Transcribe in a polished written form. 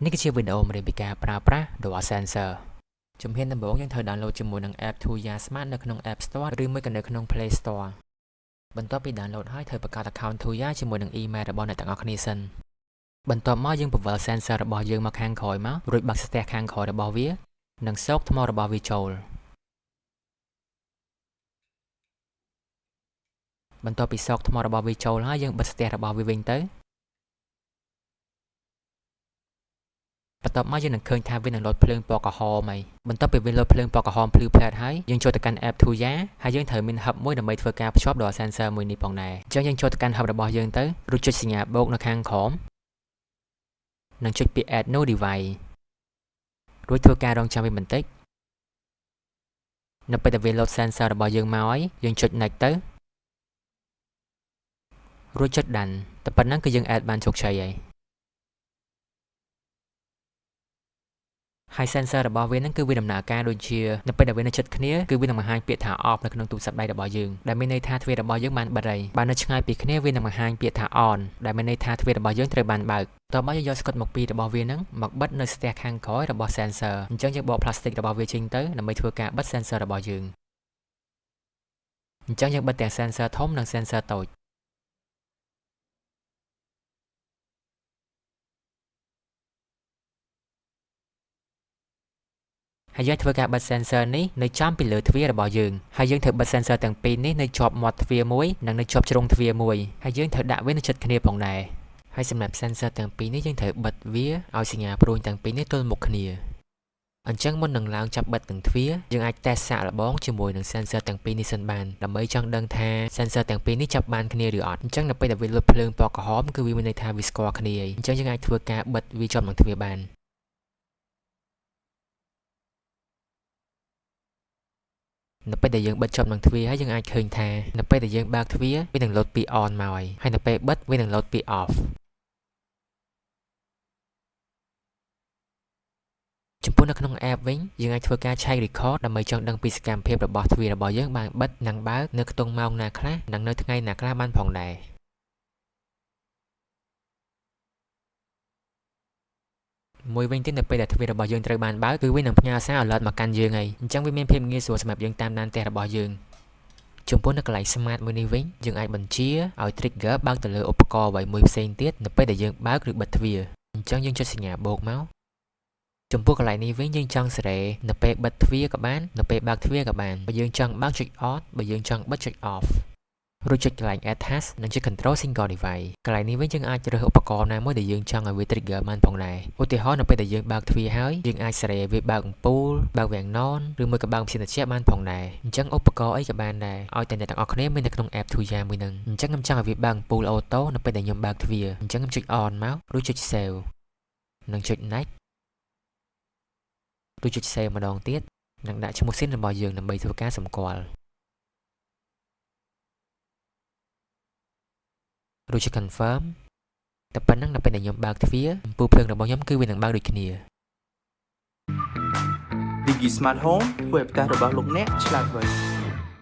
នេះគឺជាវីដេអូមេរៀនពីការប្រើប្រាស់ Door Sensor។ ជំហានដំបូងយើងត្រូវ download ជាមួយនឹង app Tuya Smart នៅក្នុង App Store ឬមួយក៏នៅក្នុង Play Store។ បន្ទាប់ពី download ហើយត្រូវបង្កើត account Tuya ជាមួយនឹង email របស់អ្នកទាំងអស់គ្នាសិន។ បន្ទាប់មកយើងបង្វិល sensor របស់យើងមកខាងក្រោយមករួចបើកស្ទះខាងក្រោយរបស់វានិងស៊កថ្មរបស់វាចូល។បន្ទាប់ពីស៊កថ្មរបស់វាចូលហើយយើងបិទស្ទះរបស់វាវិញទៅ។បន្ទាប់មកយើងនឹងឃើញថាវានឹងលោតភ្លើងពណ៌ក្រហមហើយបន្ទាប់ពីវាលោតភ្លើងពណ៌ក្រហមភ្លឺផ្លែតហើយយើងចូលទៅកាន់ app Tuya ហើយយើងត្រូវមាន hub មួយដើម្បីធ្វើការភ្ជាប់ដល់ sensor មួយនេះផងដែរអញ្ចឹងយើងចូលទៅកាន់ hub របស់យើងទៅរួចចុចសញ្ញាបូកនៅខាងក្រោមនិងចុចពាក្យ add new device រួចធ្វើការរងចាំវាបន្តិច។នៅពេលដែលវាលោត sensor របស់យើងមកហើយយើងចុច next ទៅរួចចុច done តែប៉ុណ្ណឹងគឺយើង add បានជោគជ័យហើយ។ហើយ sensor របស់វាហ្នឹងគឺវាដំណើរការដូចជានៅពេលដែលវានៅជិតគ្នាគឺវានឹងបង្ហាញពាក្យថា off នៅក្នុងទូរស័ព្ទដៃរបស់យើងដែលមានន័យថាទ្វាររបស់យើងបានបិទហើយបើនៅឆ្ងាយពីគ្នាវានឹងបង្ហាញពាក្យថា on ដែលមានន័យថាទ្វាររបស់យើងត្រូវបានបើកតោះមកយើងយកស្កុតមកពីរបស់វាហ្នឹងមកបិទនៅស្ទះខាងក្រោយរបស់ sensor។ អញ្ចឹងយើងបកផ្លាស្ទិករបស់វាចេញទៅដើម្បីធ្វើការបិទ sensor របស់យើង។អញ្ចឹងយើងបិទទាំង sensor ធំនិង sensor តូច។ហើយយើងធ្វើការបិទ sensor នេះនៅចំពីលើទ្វាររបស់យើងហើយយើងត្រូវបិទ sensor ទាំងពីរនេះនៅជាប់មាត់ទ្វារមួយនិងនៅជាប់ជ្រុងទ្វារមួយហើយយើងត្រូវដាក់វានៅជិតគ្នាផងដែរហើយសម្រាប់ sensor ទាំងពីរនេះយើងត្រូវបិទវាឲ្យសញ្ញាព្រួញទាំងពីរនេះទល់មុខគ្នា។អញ្ចឹងមុននឹងឡើងចាប់បិទនឹងទ្វារយើងអាចតេស្តសាកល្បងជាមួយនឹង sensor ទាំងពីរនេះសិនបានដើម្បីចង់ដឹងថា sensor ទាំងពីរនេះចាប់បានគ្នាឬអត់អញ្ចឹងនៅពេលដែលវាលោតភ្លើងពណ៌ក្រហមគឺវាមានន័យថាវាស្គាល់គ្នាហើយអញ្ចឹងយើងអាចធ្វើការបិទវាជាប់នឹងទ្វារបាន។ នៅពេលដែលយើងបិទជាប់នឹងទ្វារហើយយើងអាចឃើញថានៅពេលដែលយើងបើកទ្វារវានឹងលោតពី on មកហើយហើយនៅពេលបិទវានឹងលោតពី off។ ចំពោះនៅក្នុង app វិញយើងអាចធ្វើការឆែក record ដើម្បីចង់ដឹងពីសកម្មភាពរបស់ទ្វាររបស់យើងបានបិទនិងបើកនៅខ្ទង់ម៉ោងណាខ្លះនិងនៅថ្ងៃណាខ្លះបានផងដែរ។ មួយវិញទៀតនៅពេលដែលទ្វាររបស់យើងត្រូវបានបើកគឺវានឹងផ្ញើសារ alert មកកាន់យើងហើយអញ្ចឹងវាមានភាពងាយស្រួលសម្រាប់យើងតាមដានផ្ទះរបស់យើង។ចំពោះនៅកន្លែង smart មួយនេះវិញយើងអាចបញ្ជាឲ្យ trigger បើកទៅលើឧបករណ៍អ្វីមួយផ្សេងទៀតនៅពេលដែលយើងបើកឬបិទទ្វារអញ្ចឹងយើងចុចសញ្ញាបូកមកចំពោះកន្លែងនេះវិញយើងចង់សេរីនៅពេលបិទទ្វារក៏បាននៅពេលបើកទ្វារក៏បានបើយើងចង់បើកចុច on បើយើងចង់បិទចុច off រួចចុចកន្លែង add task និងចុច control single device។ កន្លែងនេះវិញយើងអាចរើសឧបករណ៍ណាមួយដែលយើងចង់ឲ្យវា trigger បានផងដែរឧទាហរណ៍នៅពេលដែលយើងបើកទ្វារហើយយើងអាចសេរីឲ្យវាបើកអំពូលបើកវាំងននឬមួយក៏បើកម៉ាស៊ីនត្រជាក់បានផងដែរអញ្ចឹងឧបករណ៍អីក៏បានដែរឲ្យតែអ្នកទាំងអស់គ្នាមាននៅក្នុង app Tuya មួយហ្នឹងអញ្ចឹងខ្ញុំចង់ឲ្យវាបើកអំពូល auto នៅពេលដែលខ្ញុំបើកទ្វារអញ្ចឹងខ្ញុំចុច on មករួចចុច save និងចុច next រួចចុច save ម្ដងទៀតនិងដាក់ឈ្មោះ scene របស់យើងដើម្បីធ្វើការសម្គាល់រួចចុច confirm តែប៉ុណ្ណឹងនៅពេលដែលខ្ញុំបើកទ្វារអំពូលភ្លើងរបស់ខ្ញុំគឺវានឹងបើកដូចគ្នា។ Digi Smart Home ធ្វើឲ្យផ្ទះរបស់លោកអ្នកឆ្លាតវៃ។